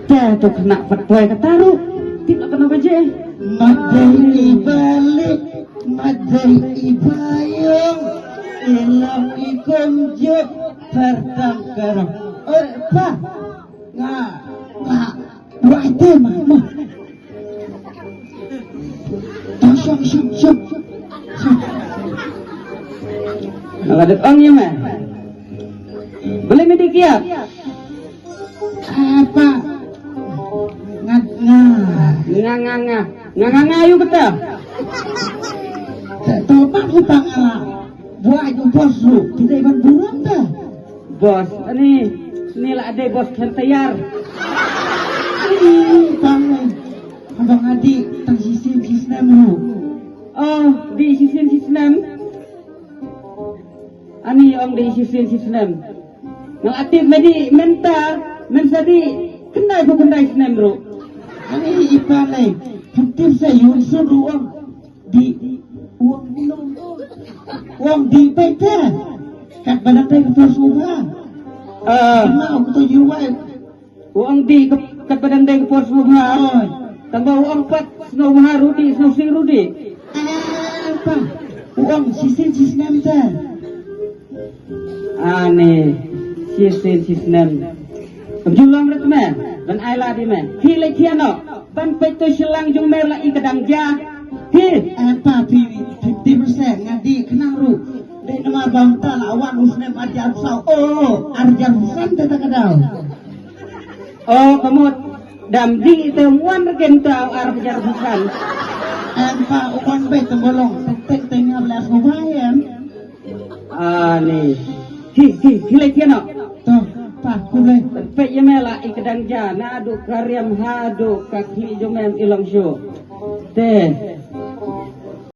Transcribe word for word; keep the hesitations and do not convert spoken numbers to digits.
Te tu kena pat poi kata ruh. Tip lah kena baje. Madai i balik, madai i bayong, ilang i kumjuk, pertang kerong. Eh, pa. Nga, nga, buat itu mah, mah. Tong shong, shong, shong. Nga la dep ong ïa me. Balei me dih kiad? Apa? Nga, nga. Nga, nga, nga. Nga, nga, nga, ïa kata. Te, to, bang, u pang ala. Buat u bos ruh. Tidak iban buram dah. Bos, ani, ni la dei bos khlem tayar. Ih, pang, eh. Abang adi, tang shisien shisnem ruh. Oh, dih shisien shisnem. Ani ong dih shisien shisnem. Nga la tip me dih mynta, mynta dih, khyndai phew khyndai snem ruh. Ani i pa lei, phin tip sa ïa u Sun ruh ong. Dih, u ong dih. U ong dih peit te. Katba dang dei ka por sngewbha. Ah. Kynmaw, u to ïa u wai. U ong dih ka, katba dang dei ka por sngewbha. Oi. Tangba u ong pat sngewbha ruh dih, sngewsih ruh dih. Eh, pa. U ong shisien shisnem te. Ani, shisien shisnem. Kam ju long re te me, ban ai lad ïa me. Hi leit khia noh, ban peit to shillang jong me la i ka dang ja. Hi. Eh, pa, phi, phi, phi, phi, nga dih khnang ruh. Dei namar ba mynta la wan u snem ar hajar saw. Oh, ar hajar san te ta ka daw. Oh, ka mut. Dam dih te wan re kynta ar hajar san. Em, pa, u wan beit te bolong. Tek tek te nga bla sngewbha em. Ani. Hi, hi, hi leit khia noh. To, pa, khublei. Peit ïa me la i ka dang ja, naduh ka riam haduh ka khlieh jong me i long shuh. Te.